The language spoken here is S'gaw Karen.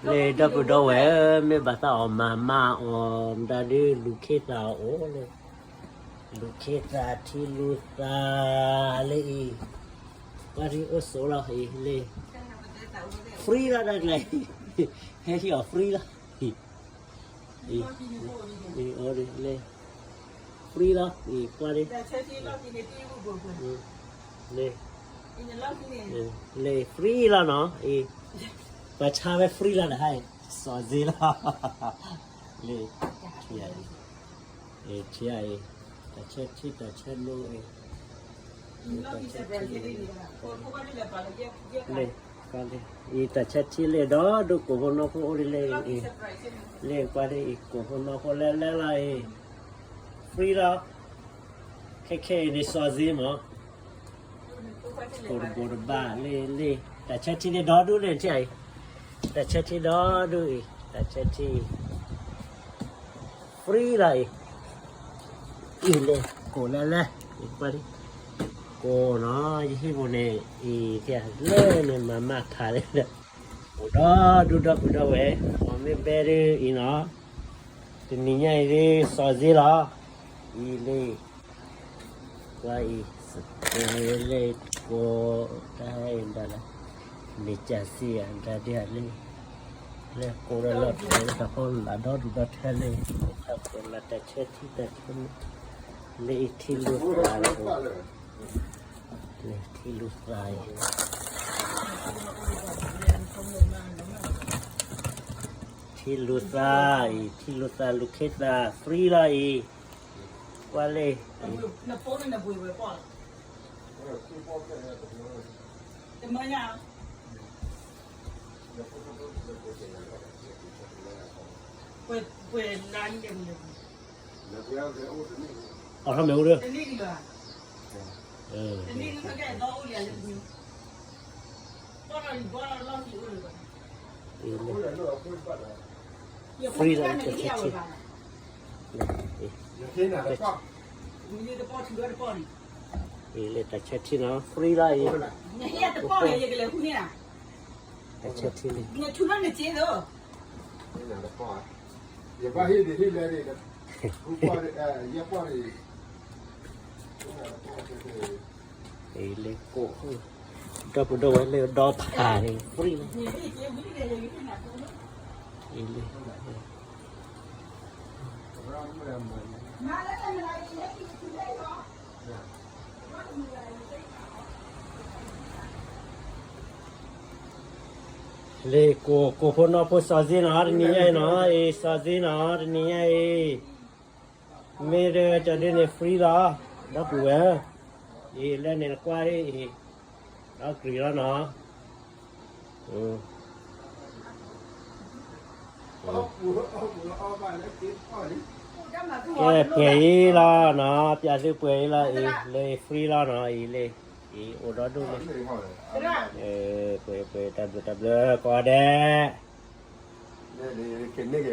လၢဒီပုၢ်ဒီဝဲၢ်ဧၢ, မ့ၢ်ဘၣ်သးအီၣ်မၤမၤအီၣ်မတၤဒုး လူၤခ့သးအိၣ်လၢ လူၤခ့သးထံလူၤသးလၢအံၤ, ပှၤဒုးအိၣ်ဆိးလီၤအံၤလၢ free လီၤဒၣ်ကျဲ, ဟဲဟံးအီၣ် free လီၤ, လၢ free လီၤ, အံၤကွၢ်ဒ် လၢ လၢ free လီၤနီၤ, အံၤ ပှၤဆါဝဲ free လီၤတဟါအံၤ, စီၤစ့လီၤ, လၢ ထံအံၤ, ထံအံၤ, တၢ်ဆၢထံတၢ်ဆၢလိအံၤ, လၢ အံၤတၢ်ဆၢထံလၢဒီဒူၣ်ကိးဖိနီၢ်ဖိအိၣ်ဒ်လဲၣ်အံၤ, လၢကွၢ်ဒ်အံၤ ကိးဖိနီၢ်ဖိလဲၤလဲၤလီၤအံၤ, free လီၤ, ခဲခဲအံၤန့ၣ် စီၤစ့မး ကိးတဘိးတဘၣ်လၢ လၢ တၢ်ဆၢထံန့ၣ်ဒီဒူၣ်န့ၣ်ထံအံၤ, တၢ်ဆၢထံဒီဒူၣ်အံၤ, တၢ်ဆၢထံ free လီၤအံၤ, အံၤလၢ ကိးလဲၤလဲၤ, ကွၢ်ဒ် ကိးနီၤ, ယဟံၣ်ပူၤန့ၣ် အံၤ လၢန့ၣ်မၤမၤခးလၢ အိၣ်ဒီဒူၣ်ဒီပုၢ်ဒီဝဲၢ်, အီၤမ့ၢ်ဘဲဒ်အံၤနီၤ, တနံၤညါအံၤဒ် စီၤစ့လီၤ, အံၤလၢ ကွၢ်အံၤ စတဲလၢကိးတၢ်အံၤဒၣ်လၢ မ့ၢ်ကစံယၤဒၣ်ဒ်လၢ လၢကိးဒီးလီၢ်ထီလၢတၢ်ဖီလာ်ဒီဒူၣ်ဒီထၢလၢ ကိးလၢတၢ်ဆၢထံတၢ်ဆၢ လၢအံၤထံလူၤသးလီၤ, လၢထံလူၤသးအံၤ ထံလူၤသးအံၤ ထံလူၤသးလူၤခ့သး free လီၤအံၤ, ကွၢ်လၢ အီၣ်ထီၣ်မ့ၢ်အိၣ်ဒီး free လီၤ တၢ်ဆၢထံ, အံၤလၢတၢ်ဆၢထံနီၤ free လီၤအံၤ, တၢ်ဆၢထံလံ, အံၤလၢကိး ဒီပုၢ်ဒီဝဲၢ်လၢဒီဖးန့ၣ် free လီၤ, အံၤလၢ လၢကိး ကိးဖိနီၢ်ဖိစီၤစ့နီၤ တနံၤညါအံၤနီၤ အံၤစီၤစ့နီၤ တနံၤညါအံၤ, မ့ၢ်ဒီးကၠီဒ်န့ၣ် free လီၤ, ဒီပုၢ်ဝဲၢ်, အံၤလၢန့ၣ်နကွၢ်ဒ်အံၤ, ဒီးကြံၤလီၤနီၤ ကဲပှဲၤအံၤလီၤနီၤ ပျးသုပှဲၤအံၤလီၤအံၤ လၢ free လီၤနီၤ အံၤလၢ အံၤအိၣ်ဒီဒူၣ်လၢ ပှဲၤပှဲၤတၢ်ဘျုးတၢ်ဘျုးကိးဂၤဒဲး လၢ